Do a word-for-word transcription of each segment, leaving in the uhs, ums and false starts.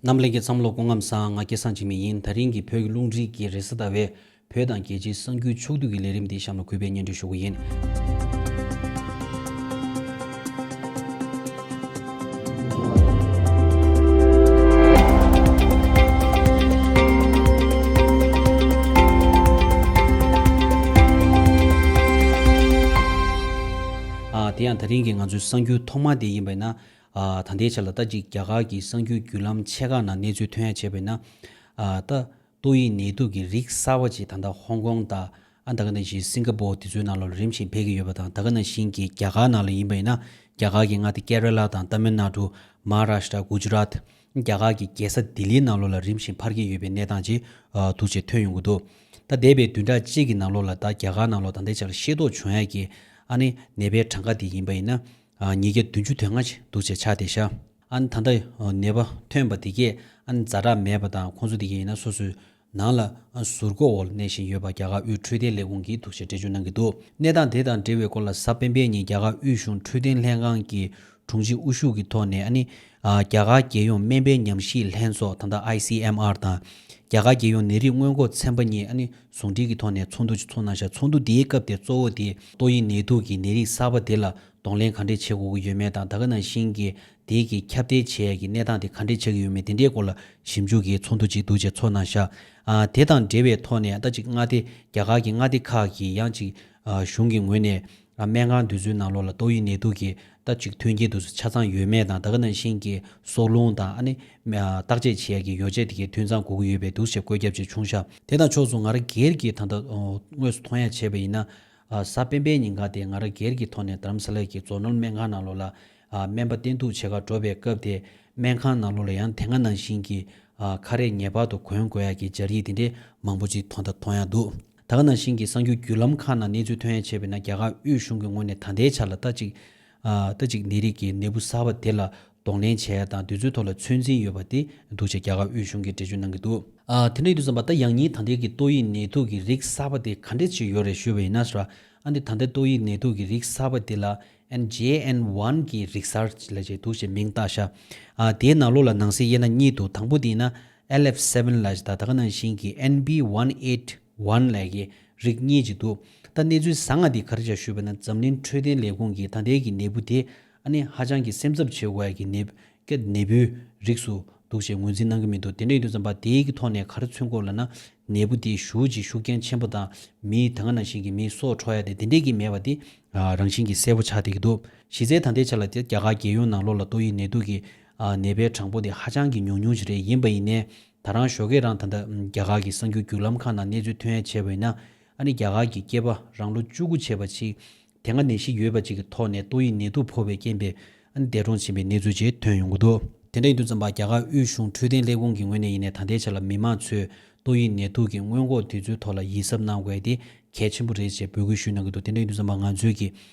རྣམ་པ་ལྷན་རྒྱས་ཚང་མ་ལོ་སྐུ་ཁམས་བཟང་། ང་སྐལ་བཟང་འཇིགས་མེད་ཡིན། ད་རིང་གི་བོད་ཀྱི་རླུང་འཕྲིན་གྱི་རེས་གཟའ་ཟླ་བའི་བོད་དང་རྒྱལ་སྤྱིའི་གསར་འགྱུར་ཕྱོགས་བསྡུས་ཀྱི་ལས་རིམ་འདི་གཤམ་ལ་གུས་པས་སྙན་སྒྲོན་ཞུ་གི་ཡིན། ཨ། དེ་ཡང་ད་རིང་གི་ང་ཚོའི་གསར་འགྱུར་ཐོག་མ་དེ་ཡིན་པ་ཡིན་ན། ཨ། ད་ལྟའི་ཆ་ལ་ད་ཅིག་རྒྱ་གར་གྱི་གསར་འགྱུར་བརྒྱུད་ལམ་ཆེ་ཁག་ནང་གནས་ཚུལ་ཐོན་ཡ་བྱས་པ་ཡིན་ན། ཨ། ད་ཏོག་དབྱིབས་ནད་དུག་གི་རིགས་གསར་པ་ཅིག་ད་ལྟ་ཧོང་ཀོང་དང་། ཨ། ད་ག་ནང་བཞིན་སིང་ག་པོར་དེ་ཚོའི་ནང་ལོགས་ལ་རིམ་བཞིན་འཕེལ་གྱི་ཡོད་པ་དང་། ད་ག་ནང་བཞིན་གྱི་རྒྱ་གར་ནང་ལ་ཡིན་པ་ཡིན་ན། རྒྱ་གར་གྱི་མངའ་སྡེ་ཀེ་ར་ལ་དང་ཏ་མིལ་ནཱ་ཌུ། མ་ཧཱ་རཱ་ཤི་ཏྲ། གུ་ཇུ་རཱཏ། རྒྱ་གར་གྱི་རྒྱལ་ས་ལྡི་ལིའི་ནང་ལོགས་ལ་རིམ་བཞིན་འཕར་གྱི་ཡོད་པའི་གནས་སྟངས་ཅིག་ཨ། འདུག་ཅེས་ཐོན་ཡོང་གི་འདུག་ད་འདས་པའི་བདུན་ཕྲག་གཅིག་གི་ནང་ལོགས་ལ་ད་རྒྱ་གར་ནང་ལོགས་ད་ལྟའི་ཆར་ཤེས་རྟོགས་བྱུང་ཡ་གི། ཨ་ནི་ནད་པའི་གྲངས་ཀ་དེ་ཡིན་པ་ཡིན་ན། ཨ། ཉིས་བརྒྱ་བདུན་ཅུ་དོན་ལྔ་ཅིག་འདུག་ཅེས་ཆགས་བསྡད་ཤག་ཨ་ནི་ད་ལྟ་ནད་པ་ཐོན་པ་དེ་གས་ཨ་ནི་ཛ་དྲག་མེད་པ་དང་། ཁོང་ཚོ་དེ་གས་ཡིན་ན་སོ་སོའི་ནང་ལ་ཨ་ཟུར་འགོག་འོག་ལ་གནས་བཞིན་ཡོད་པ་རྒྱ་གར་དབུས་འཕྲོད་བསྟེན་ལས་ཁུངས་ཀྱིས་འདུག་ཅེས་འགྲེལ་བརྗོད་གནང་གི་འདུག་གནས་སྟངས་དེ་དང་འབྲེལ་བའི་སྐོར་ལ་གཟའ་སྤེན་པའི་ཉིན་རྒྱ་གར་དབུས་གཞུང་འཕྲོད་བསྟེན་ལྷན་ཁང་གི་དྲུང་ཆེ་དབུ་བཞུགས་ཀྱི་ཐོག་ནས། ཨ་ནི། ཨ། རྒྱ་གར་རྒྱལ་ཡོངས་སྨན་པའི་ཉམས་ཞིབ་ལྷན་ཚོགས། ད་ལྟ་ཨའི་སི་ཨེམ་ཨར་དང་། རྒྱ་གར་རྒྱལ་ཡོངས་ནད་རིགས་སྔོན་འགོག་ཚན་པ་གཉིས། ཨ་ནི། ཟུང་འབྲེལ་གྱི་ཐོག་ནས་ཚོགས་འདུ་ཅིག་ཚོགས་གནང་ཤག་ཚོགས་འདུ་དེའི་སྐབས་དེ་གཙོ་བོ་དེ་ཏོག་དབྱིབས་ནད་དུག་གི་ནད་རིགས་གསར་པ་དེ་ལ་གདོང་ལེན་ག་འདྲས་བྱེད་དགོས་ཀྱི་ཡོད་མེད་དང་། ད་ག་ནང་བཞིན་གྱི་དེ་གི་ཁྱབ་གདལ་བྱེད་ཡ་གི་གནས་སྟངས་དེ་ག་འདྲས་ཆགས་ཀྱི་ཡོད་མེད། དེ་འདྲའི་སྐོར་ལ་ཞིབ་འཇུག་གི་ཚོགས་འདུ་ཅིག་འདུག་ཅེས་ཚོགས་གནང་ཤག་ཨ། དེ་དང་འབྲེལ་བའི་ཐོག་ནས་ད་ཅིག་མངའ་སྡེ། རྒྱ་གར་གྱི་མངའ་སྡེ་ཁག་གི་ཡང་ཅིག་ཨ། གཞུང་གི་ངོས་ནས། ཨ། སྨན་ཁང་དེ་ཚོའི་ནང་ལོགས་ལ་ཏོག་དབྱིབས་ནད་དུག་གི་ད་ཅིག་མཐུན་རྐྱེན་དེ་ཚོ་ཆ་ཚང་ཡོད་མེད་དང་། ད་ག་ནང་བཞིན་གྱི་སྲོག་རླུང་དང་། ཨ་ནི། ཨ། བརྟག་དཔྱད་བྱེད་ཡ་གི་ཡོ་བྱད་དེ་གའི་ཐོན་རྫས་དགོས་ཀྱི་ཡོད་པའི་འདུག་ཅེས་བཀོད་ཁྱབ་ཅིག་བྱུང་ཤག་དེ་དང་ཕྱོགས་སུ་ང་རང་སྒེར་གྱི་ད་ལྟ་དངོས་སུ་མཐོང་ཡ་བྱས་པ་ཡིན་ན། ཨ། གཟའ་སྤེན་པའི་ཉིན་ཀ་དེ་ང་རང་སྒེར་གྱི་ཐོག་ནས་རྡ་རམ་ས་ལའི་གི་ཛོ་ནལ་སྨན་ཁང་ནང་ལོགས་ལ། ཨ། སྨན་པ་བསྟེན་གཏུག་བྱེད་གར་འགྲོ་བའི་སྐབས་དེ། སྨན་ཁང་ནང་ལོགས་ལ་ཡང་དེ་སྔ་ནང་བཞིན་གྱི། ཨ། ཁ་རས་ངེས་པར་དུ་གོན་དགོས་ཡ་གི་སྦྱར་ཡིག་དེ་འདྲའི་མང་པོ་ཅིག་མཐོང་ད་མཐོང་ཡ་འདུག་ད་ག་ནང་བཞིན་གྱི་གསར་འགྱུར་བརྒྱུད་ལམ་ཁག་ནང་གནས་ཚུལ་ཐོན་ཡ་བྱས་པ་ཡིན་ན། རྒྱ་གར་དབུས་གཞུང་གི་ངོས་ནས་ད་ལྟའི་ཆ་ལ་ད་ཅིག་ཨ། ད་ཅིག་ནད་རིགས་ཀྱི་ནད་འབུ་གསར་པ་དེ་ལ་གདོང་ལེན་བྱས་ཡ་དང་། དེ་ཚོའི་ཐོག་ལ་ཚོད་འཛིན་ཡོད་པ་དེ་འདུག་ཅེས་རྒྱ་གར་དབུས་གཞུང་གིས་འགྲེལ་བརྗོད་གནང་གི་འདུག་ཨ། དེ་འདྲ་ཡིན་དུས་ཙམ་པ། ད་ཡང་སྙིང་ད་ལྟའི་གི་ཏོག་དབྱིབས་ནད་དུག་གི་རིགས་གསར་པ་དེ་ག་འདྲས་ཅིག་ཡོད་རེད་ཞུས་པ་ཡིན་ན་ཟེར་བ། ཨ་ནི་ད་ལྟའི་ཏོག་དབྱིབས་ནད་དུག་གི་རིགས་གསར་པ་དེ་ལ་ཨན་ཇེ་ཨེན་ཝན་གྱི་རིགས་གསར་ལབ་ཅིག་འདུག་ཅེས་མིང་བཏགས་ཤག་ཨ། དེའི་ནང་ལོགས་ལ་ནང་གསེས་དབྱེ་ན་གཉིས་འདུག་དང་པོ་དེ་ཡིན་ན་ཨེལ་ཨེཕ་སེ་ཝེན་ལབ་ཅིག་དང་། ད་ག་ནང་བཞིན་གྱི་ཨེན་བི་ཝན་ཨེཊ་ཝན་ལབ་ཀྱི་རིགས་གཉིས་ཅིག་འདུག་ད་གནས་ཚུལ་བཟང་ང་དེ་ག་རེ་ཆགས་ཞུས་པ་ན། འཛམ་གླིང་འཕྲོད་བསྟེན་ལས་ཁུངས་ཀྱིས་ད་ལྟའི་གི་ནད་འབུ་དེ། ཨ་ནི་ཧ་ཅང་གི་སེམས་འཚབ་བྱེད་དགོས་ཡ་གི་ནད། ཀྱི་ནད་འབུའི་རིགས་སུ་འདུག་ཅེས་ངོས་འཛིན་གནང་གི་མི་འདུག་དེ་འདྲ་ཡིན་དུས་ཙམ་པ། དེའི་གི་ཐོག་ནས་ག་རེ་མཚོན་གྱི་ཡོད་ལབ་ན། ནད་འབུ་དེ་ཞེ་པོ་ཅིག་ཤུགས་རྐྱེན་ཆེན་པོ་དང་། མིའི་ད་ག་ནང་བཞིན་གྱི་མིའི་སྲོག་འཕྲོག་ཡ་དེ་དེ་འདྲས་ཀྱི་མེད་པ་དེ། ཨ། རང་བཞིན་གྱིས་གསལ་པོ་ཆགས་བསྡད་ཀྱི་འདུག་གཞི་རྩའི་ད་ལྟའི་ཆ་ལ་དེ་རྒྱ་གར་རྒྱལ་ཡོངས་ནང་ལོགས་ལ་ཏོག་དབྱིབས་ནད་དུག་གི། ཨ། ནད་པའི་གྲངས་འབོར་དེ་ཧ་ཅང་གི་ཉུང་ཉུང་ཞིག་རེད། ཡིན་པ་ཡིན་ནའི། ད་རང་ཞོགས་ཀས་རང་ད་ལྟ་རྒྱ་གར་གྱི་གསར་འགྱུར་བརྒྱུད་ལམ་ཁག་ནང་གནས་ཚུལ་ཐོན་ཡ་བྱས་པ་ཡིན་ན། ཨ་ནི་རྒྱ་གར་གྱི་སྐྱེས་པ་རང་ལོ་བཅུ་དགུ་བྱས་པ་ཅིག་དེ་སྔ་ནད་གཞི་ཡོད་པ་ཅིག་གི་ཐོག་ནས་ཏོག་དབྱིབས་ནད་དུག་ཕོག་པའི་རྐྱེན་པས། ཨ་ནི་འདས་གྲོངས་ཕྱིན་པའི་གནས་ཚུལ་ཅིག་ཐོན་ཡོང་གི་འདུག་དེ་འདྲ་ཡིན་དུས་ཙམ་པ། རྒྱ་གར་དབུས་གཞུང་འཕྲོད་བསྟེན་ལས་ཁུངས་ཀྱི་ངོས་ནས་ཡིན་ནའི་ད་ལྟའི་ཆ་ལ་མི་མང་ཚོས་ཏོག་དབྱིབས་ནད་དུག་གི་སྔོན་འགོག་དུས་ཚོད་ཐོག་ལ་ཡིད་གཟབ་གནང་དགོས་ཡ་དེ་གལ་ཆེན་པོ་རེད་ཅེས་འབོད་སྐུལ་ཞུས་གནང་གི་འདུག་དེ་འདྲ་ཡིན་དུས་ཙམ་པ། ང་ཚོའི་གི་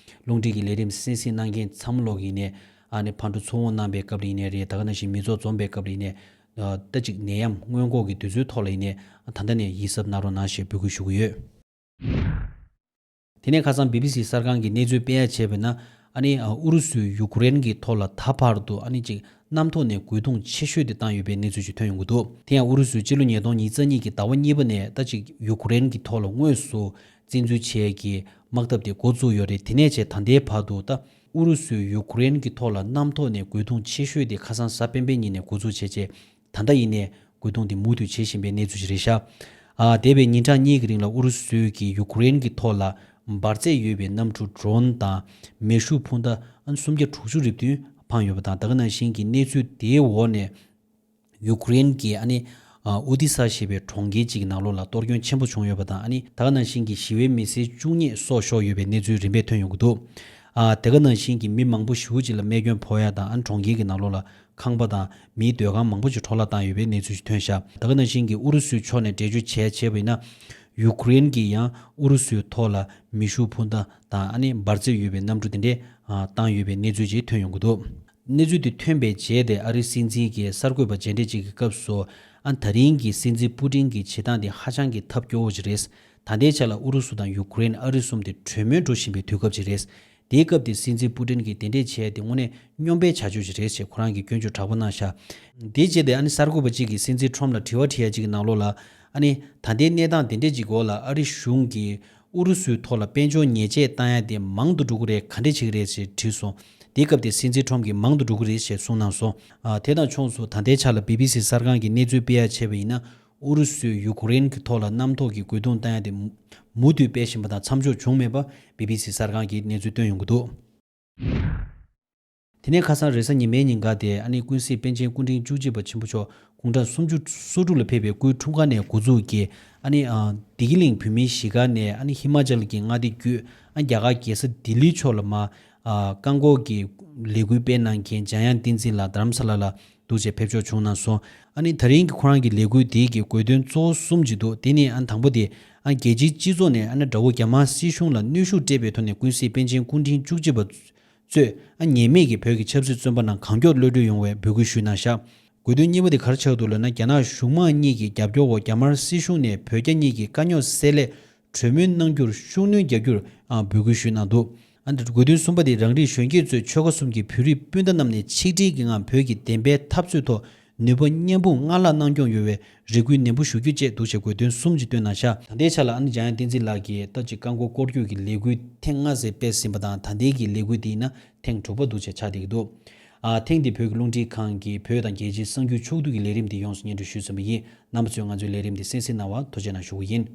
རླུང་འཕྲིན་གྱི་ལས་རིམ་གསན་གཟིགས་གནང་མཁན་ཚང་མ་ལོག་ཡིན་ནའི། ཨ་ནི་ཕར་འགྲོ་ཚུར་འོང་གནང་པའི་སྐབས་ལ་ཡིན་ནའི་རེད། ད་ག་ནང་བཞིན་མི་ཚོགས་འཛོམས་པའི་སྐབས་ལ་ཡིན་ནའི། ཨ། ད་ཅིག་ནད་ཡམས་སྔོན་འགོག་གི་དུས་ཚོད་ཐོག་ལ་ཡིན་ནའི། ད་ལྟ་ནས་ཡིད་གཟབ་གནང་རོགས་གནང་ཞེས་འབོད་སྐུལ་ཞུ་གི་ཡོད། དེ་ནས་ཁ་སང་བི་བི་སི་གསར་ཁང་གིས་གནས་ཚུལ་སྤེལ་ཡ་བྱས་པ་ཡིན་ན། ཨ་ནི་ཨུ་རུ་སུས་ཡུཀ་རེན་གྱི་ཐོག་ལ་ད་བར་དུ། ཨ་ནི་ཅིག་གནམ་ཐོག་ནས་རྒོལ་རྡུང་ཆེ་ཤོས་དེ་བཏང་ཡོད་པའི་གནས་ཚུལ་ཞིག་ཐོན་ཡོང་གི་འདུག་དེ་ཡང་ཨུ་རུ་སུས་སྤྱི་ལོ་ཉིས་སྟོང་ཉེར་གཉིས་ཀྱི་ཟླ་བ་གཉིས་པ་ནས་ད་ཅིག་ཡུཀ་རེན་གྱི་ཐོག་ལ་དངོས་སུ་བཙན་འཛུལ་བྱེད་ཡ་གི་དམག་འཐབ་དེ་འགོ་བཙུགས་ཡོད་རེད། དེ་ནས་བྱས་ད་ལྟའི་བར་དུ། ད་ཨུ་རུ་སུས་ཡུཀ་རེན་གྱི་ཐོག་ལ་གནམ་ཐོག་ནས་རྒོལ་རྡུང་ཆེ་ཤོས་དེ་ཁ་སང་གཟའ་སྤེན་པའི་ཉིན་ནས་འགོ་འཛུགས་བྱས་རྗེས། ད་ལྟ་ཡིན་ནའི་རྒོལ་རྡུང་དེ་མུ་མཐུད་བྱེད་བཞིན་པའི་གནས་ཚུལ་ཞིག་རེད་ཤག་ཨ། འདས་པའི་ཉིན་གྲངས་གཉིས་ཀྱི་རིང་ལ་ཨུ་རུ་སུས་ཀྱིས་ཡུཀ་རེན་གྱི་ཐོག་ལ་འབར་རྫས་ཡོད་པའི་གནམ་གྲུ་ཌོ་རོན་དང་མེ་ཤུགས་འཕུར་མདའ་སུམ་བརྒྱ་དྲུག་ཅུ་རེ་བདུན་འཕངས་ཡོད་པ་དང་། ད་ག་ནང་བཞིན་གྱི་གནས་ཚུལ་དེའི་འོག་ནས་ཡུཀ་རེན་གྱི། ཨ་ནི་ཨ། ཨོ་དི་ས་ཞེས་པའི་གྲོང་ཁྱེར་གཅིག་གི་ནང་ལོགས་ལ་གཏོར་སྐྱོན་ཆེན་པོ་བྱུང་ཡོད་པ་དང་། ཨ་ནི་ད་ག་ནང་བཞིན་གྱི་ཞི་བའི་མི་སེར་བཅུ་གཉིས་སྲོག་ཤོར་ཡོད་པའི་གནས་ཚུལ་རིམ་པས་ཐོན་ཡོང་གི་འདུག་ཨ། དེ་ག་ནང་བཞིན་གྱི་མི་མང་པོ་ཞེ་པོ་ཅིག་ལ་རྨས་སྐྱོན་ཕོག་ཡ་དང་། ཨ་ནི་གྲོང་ཁྱེར་གྱི་ནང་ལོགས་ལ་ཁང་པ་དང་མིའི་སྡོད་ཁང་མང་པོ་ཅིག་འཕྲོ་བརླག་བཏང་ཡོད་པའི་གནས་ཚུལ་ཞིག་ཐོན་ཤག་ད་ག་ནང་བཞིན་གྱི་ཨུ་རུ་སུའི་ཕྱོགས་ནས་འགྲེལ་བརྗོད་བྱས་བྱས་པ་ཡིན་ན། ཡུཀ་རེན་གྱིས་ཡང་ཨུ་རུ་སུའི་ཐོག་ལ་མེ་ཤུགས་འཕུར་མདའ་དང་། ཨ་ནི་འབར་རྫས་ཡོད་པའི་གནམ་གྲུ་དེ་འདྲས། ཨ། བཏང་ཡོད་པའི་གནས་ཚུལ་ཅིག་ཐོན་ཡོང་གི་འདུག་གནས་ཚུལ་དེ་ཐོན་པའི་རྗེས་དེ་ཨ་རིའི་སྲིད་འཛིན་གྱི་གསར་འགོད་པ་མཇལ་འཕྲད་ཅིག་གི་སྐབས་སུ། ཨ། ད་རིང་གི་སྲིད་འཛིན་པུ་ཏིན་གྱི་བྱེད་སྟངས་དེ་ཧ་ཅང་གི་ཐབས་སྐྱོ་བོ་ཅིག་རེད། ད་ལྟའི་ཆ་ལ་ཨུ་རུ་སུ་དང་ཡུཀ་རེན། ཨ་རི་གསུམ་དེ་གྲོས་མོལ་འགྲོ་བཞིན་པའི་དུས་སྐབས་ཅིག་རེད། དེའི་སྐབས་དེ་སྲིད་འཛིན་པུ་ཏིན་གྱིས་དེ་འདྲས་བྱས་ཏེ་དངོས་གནས་སྨྱོན་པའི་བྱ་སྤྱོད་ཅིག་རེད་ཅེས་ཁོ་རང་གིས་སྐྱོན་བརྗོད་དྲག་པོ་གནང་ཤག་དེའི་རྗེས་དེ་ཨ་ནི་གསར་འགོད་པ་གཅིག་གིས་སྲིད་འཛིན་ཁྲོམ་ལ་དྲི་བ་དྲི་ཡ་གཅིག་གི་ནང་ལོགས་ལ། ཨ་ནི་ད་ལྟའི་གནས་སྟངས་དེ་འདྲས་ཅིག་འོག་ལ་ཨ་རི་གཞུང་གིས་ཨུ་རུ་སུའི་ཐོག་ལ་དཔལ་འབྱོར་ཉེས་ཆད་བཏང་ཡ་དེ་མང་དུ་འགྲོ་གི་རེད། ག་འདྲས་བྱེད་ཀྱི་རེད་ཅེས་དྲིས་སོང་། དེའི་སྐབས་དེ་སྲིད་འཛིན་ཁྲོམ་གྱིས་མང་དུ་འགྲོ་གི་རེད་ཅེས་གསུངས་གནང་སོང་། ཨ་དེ་དང་ཕྱོགས་སུ་ད་ལྟའི་ཆ་ལ་བི་བི་སི་གསར་ཁང་གིས་གནས་ཚུལ་སྤེལ་ཡ་བྱས་པ་ཡིན་ན། ཨུ་རུ་སུས་ཡུ་ཀེ་རེན་གྱི་ཐོག་ལ་གནམ་ཐོག་གི་རྒོལ་རྡུང་བཏང་ཡ་དེ་མུ་མུ་མཐུད་སྤེལ་བཞིན་པ་དང་མཚམས་འཇོག་བྱུང་མེད་པ་བི་བི་སི་གསར་ཁང་གིས་གནས་ཚུལ་བཏོན་ཡོང་གི་འདུག་དེ་ནས་ཁ་སང་རེས་གཟའ་ཉི་མའི་ཉིན་ཀ་དེ་ཨ་ནི་ཀུན་གཟིགས་པཎ་ཆེན་སྐུ་ཕྲེང་བཅུ་གཅིག་པ་ཆེན་པོ་མཆོག་དགུང་གྲངས་སུམ་ཅུ་སོ་དྲུག་ལ་ཕེབས་པའི་སྐུའི་འཁྲུངས་སྐར་ནས་འགོ་འཛུགས་ཀྱིས། ཨ་ནི་ཨ་བདེ་སྐྱིད་གླིང་བོད་མིའི་གཞིས་ཀ་ནས་ཨ་ནི་ཧི་མ་ཅལ་གྱི་མངའ་སྡེ་བརྒྱུད་ཨ་རྒྱ་གར་རྒྱལ་ས་ལྡི་ལི་ཕྱོགས་ལ་མར་ཨ་བཀག་འགོག་གི་ལས་འགུལ་སྤེལ་གནང་མཁན་འཇམ་དབྱངས་བསྟན་འཛིན་ལགས་རྡ་རམ་ས་ལ་ལ་འདུག་ཅེས་ཕེབས་འབྱོར་བྱུང་གནང་སོང་། ཨ་ནི་ད་རིང་གི་ཁོ་རང་གི་ལས་འགུལ་དེ་གི་དགོས་དོན་གཙོ་བོ་གསུམ་ཅིག་འདུག་དེ་ནི་ཨ་དང་པོ་དེ་ཨ་རྒྱལ་སྤྱིའི་སྤྱི་ཚོགས་ནས་ཨ་ནི་དགྲ་བོ་རྒྱ་དམར་སྲིད་གཞུང་ལ་གནོན་ཤུགས་སྤྲད་པའི་ཐོག་ནས་ཀུན་གཟིགས་པཎ་ཆེན་སྐུ་ཕྲེང་བཅུ་གཅིག་པ་གཙོས་ཨ་ཉེས་མེད་ཀྱི་བོད་ཀྱི་ཆབ་སྲིད་བཙོན་པ་རྣམས་གང་མགྱོགས་གློད་གྲོལ་ཡོང་བའི་འབོད་སྐུལ་ཞུས་གནང་ཤག་དགོས་དོན་གཉིས་པ་དེ་ག་རེ་ཆགས་འདུག་ལབ་ན། རྒྱ་ནག་གཞུང་མང་གཉིས་ཀྱི་རྒྱབ་སྐྱོར་འོག་རྒྱ་དམར་སྲིད་གཞུང་ནས་བོད་རྒྱ་གཉིས་ཀྱི་དཀའ་རྙོག་སེལ་སླད་གྲོས་མོལ་གནང་རྒྱུར་ཤུགས་སྣོན་རྒྱག་རྒྱུར་ཨ་འབོད་སྐུལ་ཞུས་གནང་འདུག་ཨ་ནི་དགོས་དོན་གསུམ་པ་དེ་རང་རིགས་གཞོན་སྐྱེས་གཙོས་ཆོལ་ཁ་གསུམ་གྱི་བོད་རིགས་སྤུན་ཟླ་རྣམས་ནས་ཆིག་སྒྲིལ་གྱི་ངང་བོད་ཀྱི་བདེན་པའི་འཐབ་རྩོད་ཐོག་ནུས་པ་མཉམ་སྤུངས་སྔར་ལྷག་གནང་སྐྱོང་ཡོང་བའི་རེ་སྐུལ་ནན་པོ་ཞུ་རྒྱུ་བཅས་འདུག་ཅེས་དགོས་དོན་གསུམ་ཅིག་བཏོན་གནང་ཤག་ད་ལྟའི་ཆ་ལ་ཨ་ནི་འཇམ་དབྱངས་བསྟན་འཛིན་ལགས་ཀྱིས་ད་ཅིག་བཀག་འགོག་སྐོར་སྐྱོད་ཀྱི་ལས་འགུལ་ཐེངས་ལྔ་ཙམ་སྤེལ་ཟིན་པ་དང་། ད་ལྟའི་གི་ལས་འགུལ་འདི་ཡིན་ན་ཐེངས་དྲུག་པ་འདུག་ཅེས་ཆགས་བསྡད་ཀྱི་འདུག་ཨ་ཐེངས་འདི་བོད་ཀྱི་རླུང་འཕྲིན་ཁང་གི་བོད་དང་རྒྱལ་སྤྱིའི་གསར་འགྱུར་ཕྱོགས་བསྡུས་ཀྱི་ལས་རིམ་འདི་ཡོངས་སུ་སྙན་སྒྲོན་ཞུས་ཟིན་པ་ཡིན། རྣམ་པ་ཚོས་ང་ཚོའི་ལས་རིམ་འདི་གསན་གཟིགས་གནང་བར་ཐུགས་རྗེ་གནང་ཞུ་གི་ཡིན།